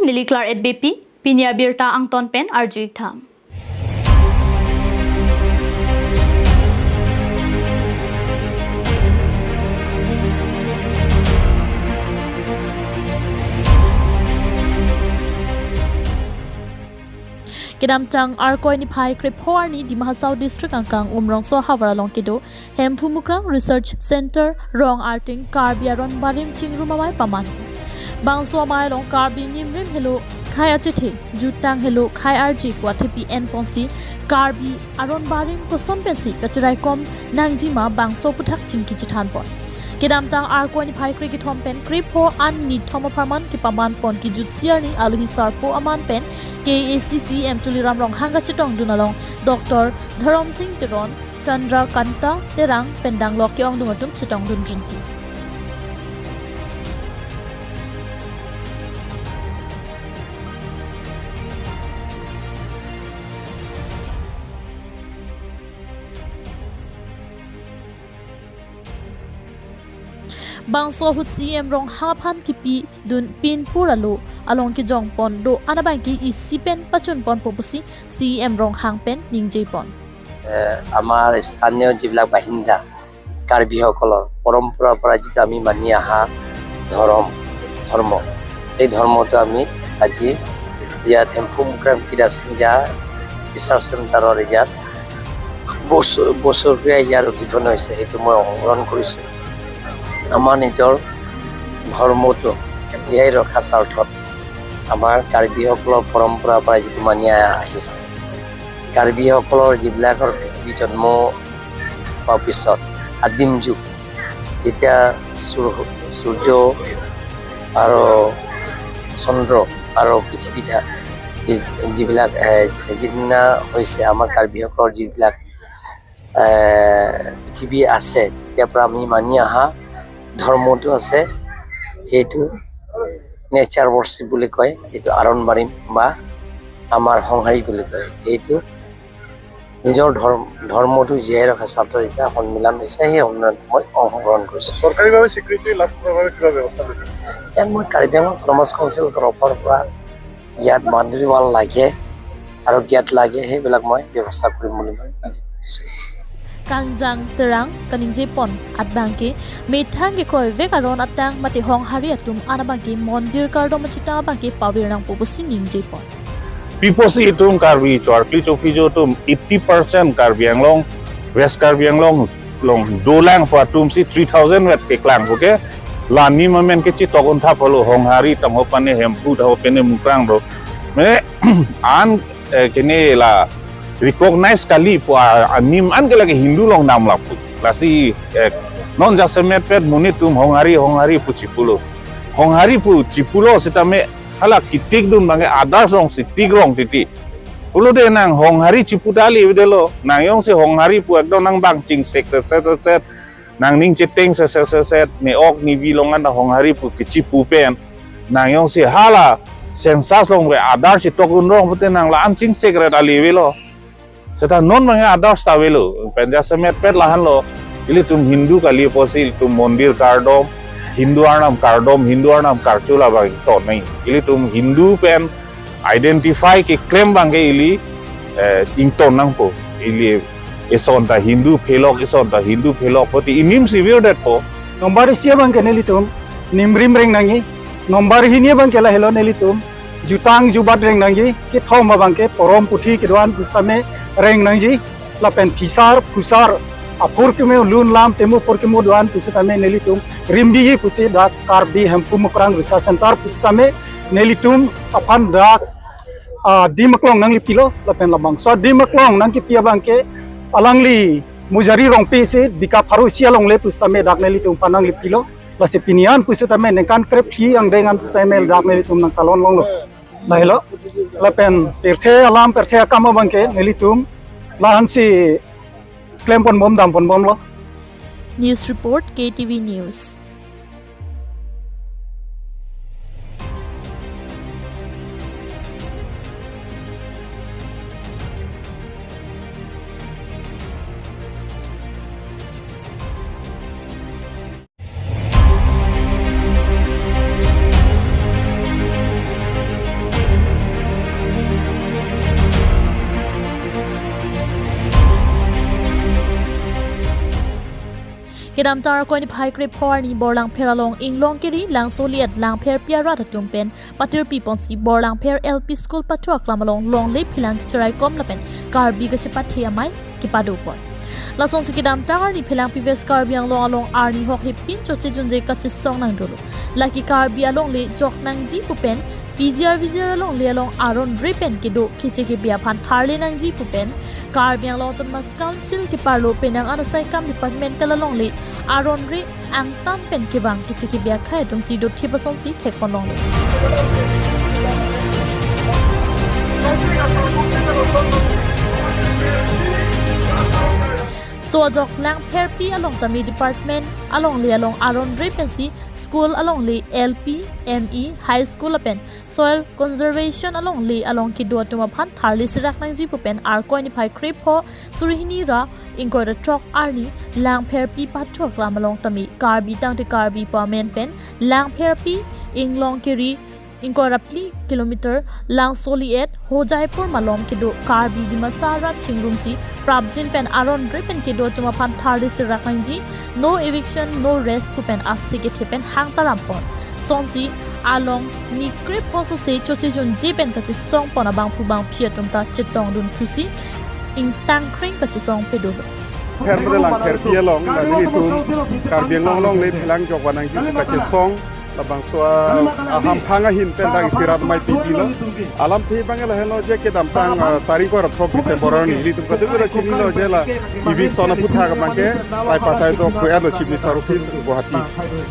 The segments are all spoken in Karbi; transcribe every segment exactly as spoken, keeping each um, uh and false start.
Neli Claret Beypi, pini abirta angton pen arju-ik tha. Kedamtang Arkoi niphai krepho arni Dima Hasao District angkang Umrongso ahavar along kedo Hemphu Mukrang Research Center rong arting Karbi aron barim chingrum amei paman. Bangso amei along Karbi nimrim helo khai achethe, jutang helo khai arje pu athepi enponsi Karbi aron barim koson pensi kachiraikom nangjima bangso aphuthak chingki chethanpon. Kedamtang Arkoi niphai krekethom pen krepho arni thom apharman kepamanpon kejutsi arni alohi sarpo aman pen K A A C C E M Tuliram Ronghang kachetongdun along Doctor Dhorom Sing Teron, Chandra Kanta Terang pen danglok ke-ongdung atum chetongdun rinti. Bangso ahut C E M Ronghang aphan kipidun pinpur alo along kejongpon do-an abangke isi pen pachunponpo pusi C E M Ronghang pen ningjepon. এ, আমাৰ স্থানীয় যিবিলাক বাসিন্দা, কাৰ্বিসকলৰ পৰম্পৰাৰ পৰা যিটো আমি মানি অহা ধৰম, ধৰ্ম, এই ধৰ্মটো আমি আজি ইয়াত হেম্ফু মুক্ৰাং কিৰা চিংজা ৰিচাৰ্চ চেণ্টাৰৰ ইয়াত বছৰ, বছৰক্ৰীয়া ইয়াৰ উদ্বোধন হৈছে, সেইটো মই অংশগ্ৰহণ কৰিছোঁ। আমাৰ নিজৰ ধৰ্মটো জীয়াই ৰখাৰ স্বাৰ্থত আমাৰ কাৰ্বিসকলৰ পৰম্পৰাৰ পৰা যিটো মানি আহিছে, কাৰ্বিসকলৰ যিবিলাকৰ পৃথিৱী জন্ম হোৱাৰ পিছত আদিম যুগ, যেতিয়া সূৰ-, সূৰ্য আৰু চন্দ্ৰ আৰু পৃথিৱী থা-, যি-, যিবিলাক, এ, যিদিনা হৈছে আমাৰ কাৰ্বিসকলৰ যিবিলাক, এ, পৃথিৱী আছে, তেতিয়াৰ পৰা আমি মানি অহা ধৰ্মটো আছে, সেইটো নেচাৰ ৱৰ্চিপ বুলি কয়, এইটো আৰণ বাৰিম বা আমাৰ সংহাৰী বুলি কয়। সেইটো নিজৰ ধৰ্ম, ধৰ্মটো জীয়াই ৰখাৰ স্বাৰ্থত এতিয়া সন্মিলন হৈছে, সেই সন্মিলনত মই অংশগ্ৰহণ কৰিছোঁ। চৰকাৰীভাৱে স্বীকৃতি লাভ কৰাৰ বাবে কিবা ব্যৱস্থা লৈছে? ইয়াত মই কাৰ্বি আংলং অট'নমাছ কাউন্সিলৰ তৰফৰ পৰা ইয়াত বাউণ্ডেৰী ৱাল লাগে আৰু গেট লাগে, সেইবিলাক মই ব্যৱস্থা কৰিম বুলি মই আজি কৈছোঁ। Kangjang Terang kaningjepon abangke methang kekroivek aron atang mate honghari atum an abangke mondir kardom achuta abangke pavir nangpo pusi ningjepon. Piposi itum Karbi cho-arkli chophi jo atum eighty percent Karbi Anglong, West Karbi Anglong along dolang pu atum si three thousand vet keklang, okay? La anim amen ke chitok untha palo, honghari tangho pane Hemphu tangho pane Mukrang do. Mane an, eh, kene la recognize kali pu a-, anim an ke lake Hindu along damlap pu. Lasi, eh, non jasemet pet monit atum honghari, honghari pu chipulo. Honghari pu chipulo sitame hala kitik dun abangke others along si tik rong titi. Pulote nang honghari chipu ta livedetlo. Nang jongsi honghari pu ekdom nang bang chingsek set set set set. Nang ning cheteng set set set set. Ne-ok nebi along an honghari pu kechipu pen. Nang jongsi hala census along ave others chitok dun rong pute nang la-an chingsek ret alivelo. Seta non abangke others ta avelo, pen jasemet pet lahenlo. Ilitum Hindu kali apotsi ilitum mondir kardom, Hindu arnam kardom, Hindu arnam karcho labang ington nang. Ilitum Hindu pen identify keklem abangke ili, eh, ington nangpo. Ili eson ta Hindu phelok, eson ta Hindu phelok puti inim si virdetpo. Number isi abangke nelitum nimrim reng nangji. Number hini abangke lahelo nelitum jutang jubat reng nangji, kethom abangke porom puthi kedo-an pusitame reng nangji, lapen phisar phusar aphurkimo lun lam temo phurkimo do-an pusitame nelitum rimbiji pusi dak Karbi Hemphu Mukrang Research Center pusitame nelitum aphan dak, ah, adim aklong nanglipilo, lapen labangso adim aklong nangkipi abangke alangli Mujari Rongpi si bika pharo isi along le pusitame dak nelitum aphan nanglipilo. Lasi pini an pusitame ningkan krephi angdeng an sitame dak nelitum nangtalon longlo. Lahelo. Lapen pirthe alam pirthe akam abangke nelitum lahensi klempon bom dampon bomlo. News report, K T V News. Kedamtang Arkoi niphai krepho arni Borlangpher along Inglongkiri Langsoliet Langpherpi arat atum pen patirpi ponsi Borlangpher L P School pathu aklam along longle phelang kecharaikom lapen Karbi kachepathe amei kepado pon. Lasonsi kedamtang arni phelangpi West Karbi Anglong along arni hok hepin choche junje kachesong nangdolo. Lake Karbi alongle jok nangji pu pen P G R V G R alongle along aron re pen kedo keche kebe aphan tharle nangji pu pen Karbi Anglong Autonomous Council keparlo penang an asai kam departmental alongle aron re angtan pen kevang keche kebe akhai atumsi dothip asonsi thekpon longle. So ajok Langpherpi along tame department alongle along aron re pensi school alongle L P, M E, high school lapen soil conservation alongle along kedo atum aphan tharle serak nangji pu pen Arkoi niphai krepho suri hini ra ingkoi ra throk arni Langpherpi pathu aklam along tame Karbi tangte Karbi pu amen pen Langpherpi Inglongkiri ingkoi ra phli kilometer Langsoliet Hojaipur malom kedo Karbi Dimasa arat chingrumsi prapjin pen aron re pen kedo atum aphan tharle serak nangji, no eviction, no rest pu pen ase kethe pen hangtaram pon. Sonsi along ni krepho sose choche junje pen kachesong pon abangphu bangphi atum ta chetongdun thusi ingtangkreng kachesong pedolo. Pher mate Langpherpi along, la nelitum Karbi Anglong alongle phelang jok vanangji kachesong labangso a, ahamphang ahin pen dak isi rat amei pipilo. Alamthe abang lahenlo je kedamtang, ah, tarik ingkoi ra throk December arni ilitum kadokave ta chinilo je la eviction aphuthak abangke tripartite talk ko-anlo Chief Minister Office Guwahati.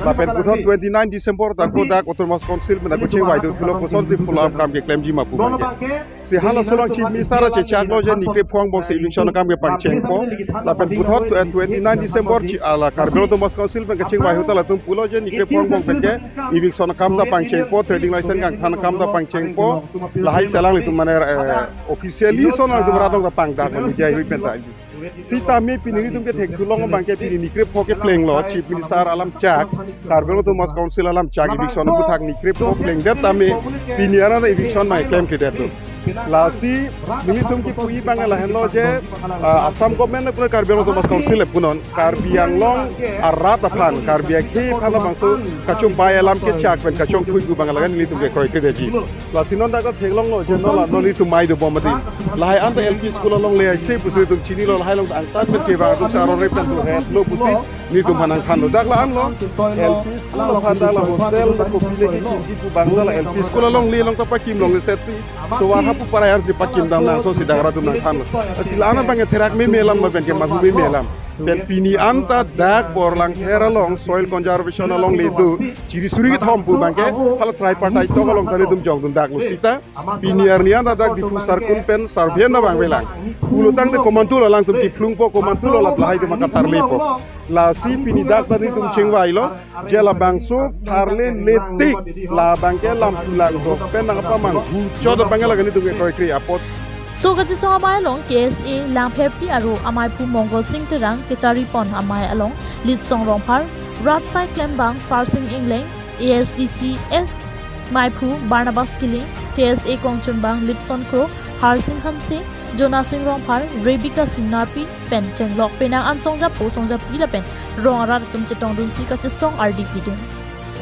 Lapen puthot twenty nine December ta ko dak Autonomous Council pen ako chingvai do thulo kosonsi follow up kam keklemji ma pu abangke. Si halaso along Chief Minister achechaklo je ni krepho angbong si eviction akam kepangchengpo. Lapen puthot, eh, twenty nine December chi ala Karbi Anglong Autonomous Council pen kachingvai ahut ta latum pulo je ni krepho angbong penke eviction akam ta pangchengpo, trading license kangthan akam ta pangchengpo. Lahai si alanglitum mane, eh, officially son alanglitum rat along ta pangdak media hui pen ta. Sitame pini nelitum kethek thulong abangke pini ni krepho keplenglo, Chief Minister alam chak, Karbi Anglong Autonomous Council alam chak, eviction aphuthak ni krepho plengdet tame pini arni eviction mai klemkledet do. Lasi nelitum kipu abang lahenlo je, ah, Assam government le punon Karbi Anglong Autonomous Council le punon Karbi Anglong arat aphan, Karbi akhei aphan labangso kachumpai alam kechak pen kachongthui pu abang laga nelitum kekroikredetji. Lasi non dak theklonglo je non la non nelitum mai dobom mati. Lahai anta L P school alongle aise pusi nelitum chinilo, lahai along angtan pen kevang atum si aron re pen dohetlo pusi nelitum aphan nangthanlo. Dak la-anlo L P school aphan dak la hostel dak kopi le kekimji pu abang dak la L P school alongle along ta pakim longle setsi tovar hapu parai arsi pakim dam nang sonsi dak rat atum nangthanlo. Lasi la-an abang therak meme alam ma pen ke marhu meme alam. Pen pini anta dak Borlangpher along soil conservation alongle do chiri suri kethom pu abangke hala tripartite talk along ta nelitum jongdun daklo sita. Pini arni anta dak Diphu circle pen survey na vangvelang. Pulo tangte komantulo alangtum kephlungpo, komantulo la lahai atum akatarlepo. Lasi pini dak ta nelitum chingvailo je labangso tharle letik labangke lam pulang do pen nangpamanghu chot abang laga nelitum kekroikre apot. So kachesong amei along K S A Langpherpi aro ameiphu Mongol Sing Terang, kecharipon amei along Litsong Rongphar, Ratsai Klembang, Sarsing Engleng, A S D C S meiphu Barnabas Killing, K S A kongchunbang Lipson Kro, Harsing Hanse, Jonasing Rongphar, Rebecca Singnarpi pen chenglok penang an songjapo songjapi lapen rong arat atum chetongdunsi kachesong ardi pidun.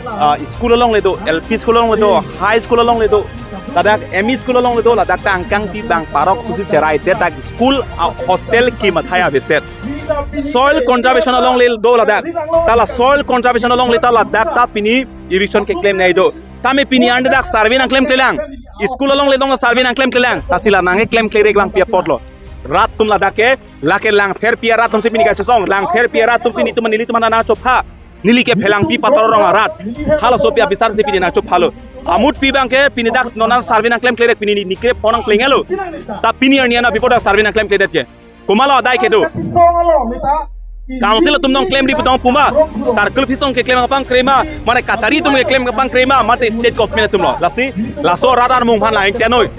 Ah, school alongle do, L P school alongle do, high school alongle do, ladak M E school alongle do, ladak ta angkangpi bang parok susi cherai det dak school, ah, hostel kimathai aveset. Soil conservation alongle do ladak. Ta la soil conservation alongle ta ladak ta pini eviction keklemnei do. Tame pini anta dak survey nangklemklelang. School alongle dong survey nangklemklelang. Lasi la nangkeklemklerek abang pi apotlo. Rat atum ladak ke, lake Langpherpi arat atumsi pini kachesong. Langpherpi arat atumsi nelitum nelitum nangchopha. Neli ke phelangpi pator rong arat. Halaso pi abisar si pini nangchophalo. Amutpi abangke pini dak non an survey nangklemklerek pini ni krepho nangplenglo. Ta pini arni an abipo dak survey nangklemkledet ke. Komatlo adai kedo. Council atum nangklemri pu tong puma. Circle office along keklem kapangkre ma. Mane kachari atum keklem kapangkre ma. Mate state government atumlo. Lasi, laso rat armung aphan la ingtinnoi.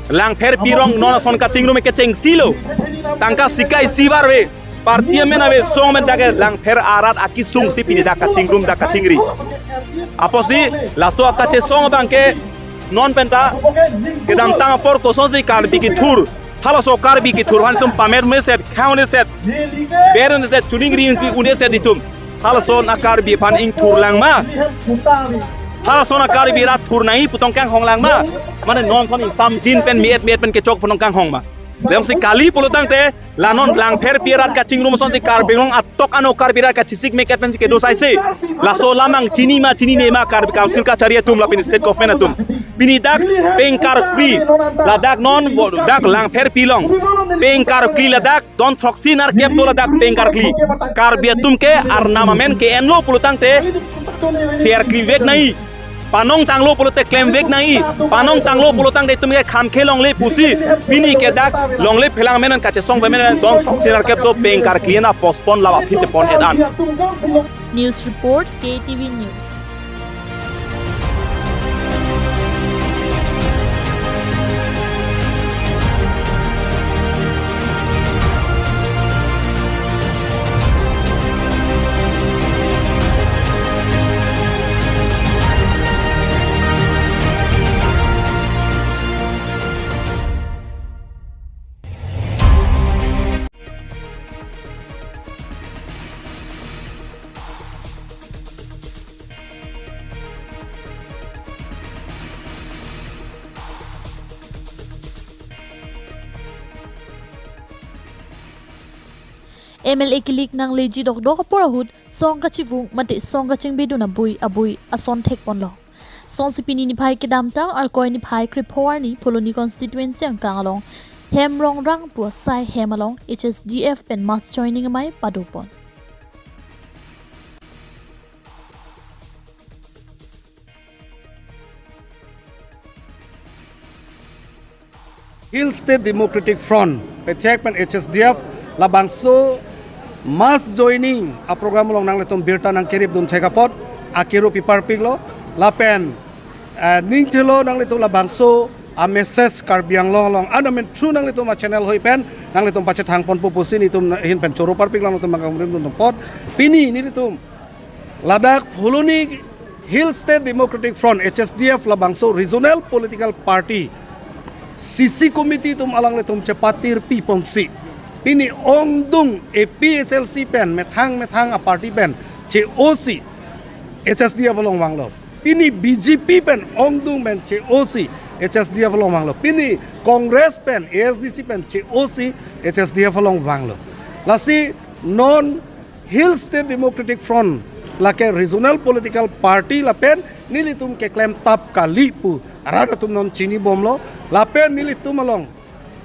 Langpherpi rong non ason kachingrum ke chengsilo. Tangka sikai sivar ave. Party amen ave, song amen dak ke Langpher arat akesung si pini dak kachingrum dak kachingri. Apotsi laso akachesong abangke non penta kedamtang apor kosonsi Karbi kethur. Halaso Karbi kethur aphan itum pamir meset, khang meset, ber meset, chuningri un-eset itum. Halason a-Karbi aphan ingthur lang ma? Halason a-Karbi rat thur nangji pu tong kanghong lang ma? Mane non thon ingsamjin pen mi-et mi-et pen kechok pu tong kanghong ma? Jongsi kali pulo tangte, la non Langpherpi arat kachingrum asonsi Karbi Anglong atok ano Karbi rat kachisik mek-et pensi kedo saisi. Laso lamang chini ma chinine ma Karbi Council kachari atum lapen state government atum. Pini dak peng karkli, ladak non bo dak Langpherpi along. Peng karkli ladak don throksi nerkep do ladak peng karkli. Karbi atum ke arnam amen ke-enlo pulo tangte, si arkli vek nangji. Panong tanglo pulote klem vek nangji. Panong tanglo pulo tangte itum ke kham khe longle pusi. Pini ke dak longle phelang amen an kachesong amen an don throksi nerkep do peng karkli na postpone laba phiche pon-et an. News report, K T V News. M L A kilik nangleji dokdok apor ahut song kachivung mate song kachingbedun abui abui ason thekponlo. Songsi pini niphai kedamtang Arkoi niphai krepho arni Phuloni constituency angkang along hem rongrang pu asai hem along H S D F pen mass joining amei padopon. Hill State Democratic Front, pechek pen H S D F, labangso mass joining a-program along nanglitum birta nangkeripdun chek apot, akero piparpiklo, lapen, eh, ningthelo nanglitum labangso a-message Karbi Anglong along, anamen through nanglitum a-channel hoi pen, nanglitum pachethangponpo pusi nelitum ahin pen choro parpiklo nanglitum bang kangrimdun apot, pini nelitum ladak Phuloni Hill State Democratic Front, H S D F, labangso regional political party, C C committee atum alanglitum chepatirpiponsi, pini ongdung A P H L C pen, methang methang a-party pen che-osi H S D F along vanglo. Pini B J P pen ongdung pen che-osi H S D F along vanglo. Pini Congress pen, A S D C pen che-osi H S D F along vanglo. Lasi non Hill State Democratic Front, lake regional political party lapen nelitum keklemtap kali pu arat atum non chinibomlo, lapen nelitum along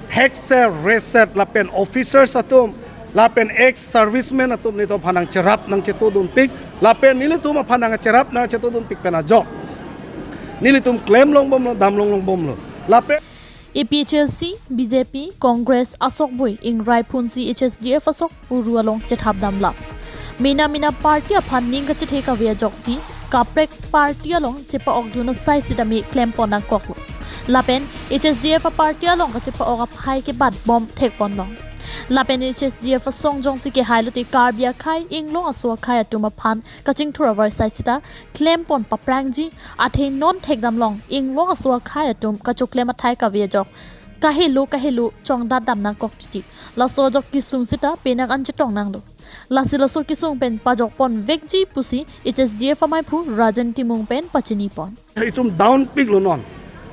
thekser reset lapen officers atum, lapen ex-servicemen atum nelitum aphan nangcherap nangchetodunpik, lapen nelitum aphan nangcherap nangchetodunpik pen ajok nelitum klemlongbomlo, damlonglongbomlo. Lapen A P H L C, B J P, Congress asokbui ingrai phunsi H S D F asok puru along chethap damlap. Mena mena party aphan ning kachethe kave ajoksi kaprek party along chepa-okdun asai sitame klempon nangkoklo. Lapen H S D F a-party along kachepa-ok aphai kebatbom thekponlong. Lapen H S D F asong jongsi kehailote Karbi akhei, Inglong aso akhei atum aphan kachingthur avar sai sita klempon paprangji, athe non thekdamlong Inglong aso akhei atum kachoklem athai kave ajok kahelo kahelo chongdatdam nangkok titi. Laso ajok kesung sita penang an chetong nanglo. Lasi laso kesung pen pajokpon vekji pusi H S D F amaiphu Rajen Timung pen pachinipon. Itum down piklo non.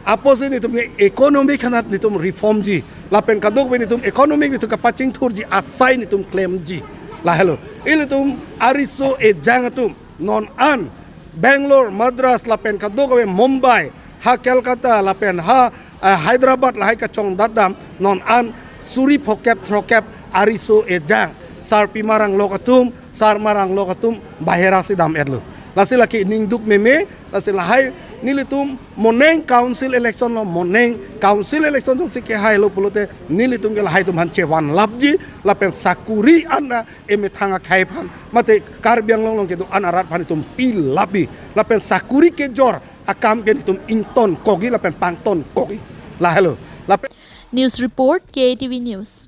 Apotsi nelitum ke economic hanat nelitum reformji. Lapen kadokave nelitum economic nelitum kapachingthurji asai nelitum klemji. Lahelo. Ilitum ariso ejang atum non an Bangalore, Madras, lapen kadokave Mumbai, ha Kolkata, lapen ha, eh, Hyderabad lahai kachongdatdam, non an suri phokep throkep ariso ejang, sarpi marang lok atum, sar marang lok atum, bahera si dam-etlo. Lasi lake ningduk meme, lasi lahai nelitum moning council election lo, moning council election jongsi kehailo pulote, nelitum ke lahai atum aphan chevanlapji, lapen sakuri an-a emethang akhei aphan, mate Karbi Anglong along kedo-an arat aphan itum pilapji. Lapen sakuri kejor akam ke nelitum ingtonkokji lapen pangtonkokji. Lahelo. Lapen News report, K T V News.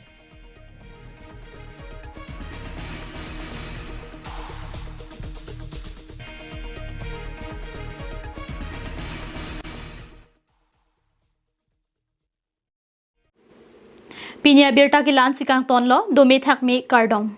Pini abirta ke la-ansi kangtonlo, dome thakme kardom.